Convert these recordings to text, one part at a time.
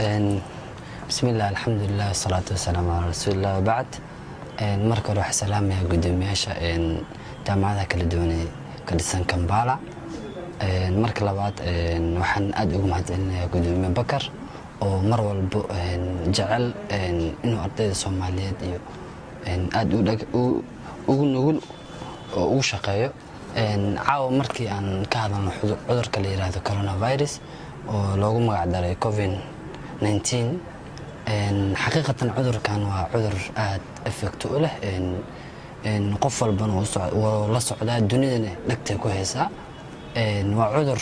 Bismillaah, alxamdulilah, wasalaatu wasalaamu calaa rasuulillah, wabacd. Marka hore waxaa salaamayaa guddoomiyaasha jaamacadaha kala duwan ee ka dhisan Kampala. Marka labaad, waxaan aada ugu mahadcelinayaa Gudoomiye Bakar oo mar walbo jecel inuu ardayda Soomaaliyeed iyo aada ugu nugul oo ugu shaqeeyo. Caawa markii aan ka hadalno cudurka la yiraahdo coronavirus oo loogu magac daray COVID-19, xaqiiqatan cudurkan waa cudur aada effect u leh, qof walbana wuu la socdaa, dunidana dhegtay ku haysaa. Waa cudur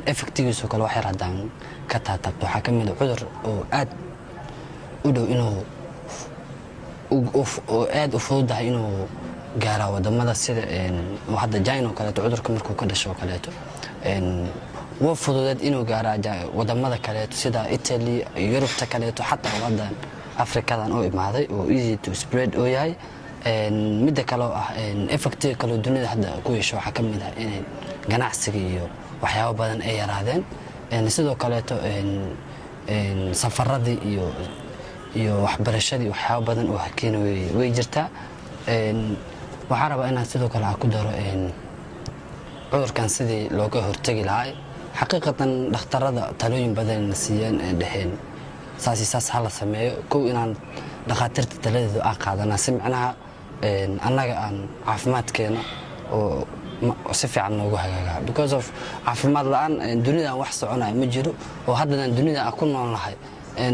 effectigiisu kale wax yar haddaan ka taataabto, waxaa ka mid a cudur oo aad u dhow inuu oo aad u fududahay inuu gaaraa wadamada sida hadda China oo kaleeto. Cudurka markuu ka dhasho oo kaleeto, waa fududeed inuu gaaraa wadamada kaleeto sida Italy, Yurubta kaleeto, xataa wadan Afrikadan oo imaaday oo easy to spread oo yahay. Midda kale oo ah effectiga kaleo dunida hadda ku yeesho, waxaa ka mid ah inay ganacsiga iyo waxyaabo badan ay yaraadeen. Sidoo kaleeto safaradii iyo waxbarashadii, waxyaabo badan oo hakeena way jirtaa. Waxaan rabaa inaan sidoo kale aan ku daro cudurkan sidii looga hortegi lahaa. Xaqiiqatan dhakhtarada talooyin badan na siiyeen, ee dhaheen saasi saas hala sameeyo. Kow, inaan dhakhaatiirta taladeedu aan qaadanaa si micnaha annaga aan caafimaadkeena oo si fiican noogu hagaagaa, because of caafimaad la-aan dunidan wax soconaya ma jiro. Oo haddadan dunida aan ku nool nahay,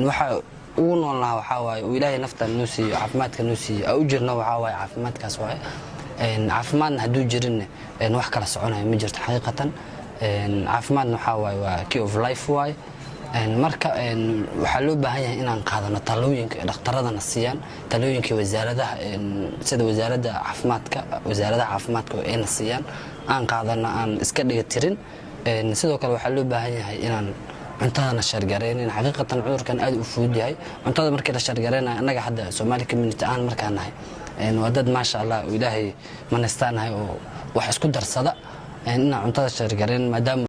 waxa ugu nool naha waxaa waaye uu Ilaahay naftan noo siiyo, caafimaadka noo siiyo, aa u jirno waxaa waaye caafimaadkaas waaye. Caafimaadna hadduu jirinne, wax kala soconaya ma jirto. Xaqiiqatan caafimaadna waxaa waaye waa key of life waaye. Marka waxaa loo baahan yahay inaan qaadano talooyinka dhakhtaradana siiyaan, talooyinka wasaaradaha sida wasaaradda caafimaadka, wasaaradaha caafimaadka oo ayna siiyaan aan qaadano, aan iska dhiga tirin. Sidoo kale waxaa loo baahan yahay inaan cuntadana share garaynin. Xaqiiqatan cudurkan aad u fudud yahay cuntada markii la share garaynayo. Annaga hadda Somali community aan markaa nahay, waa dad, maasha Allah, oo Ilaahay manastaanahay oo wax isku darsada, inaan cuntada share garayn maadaama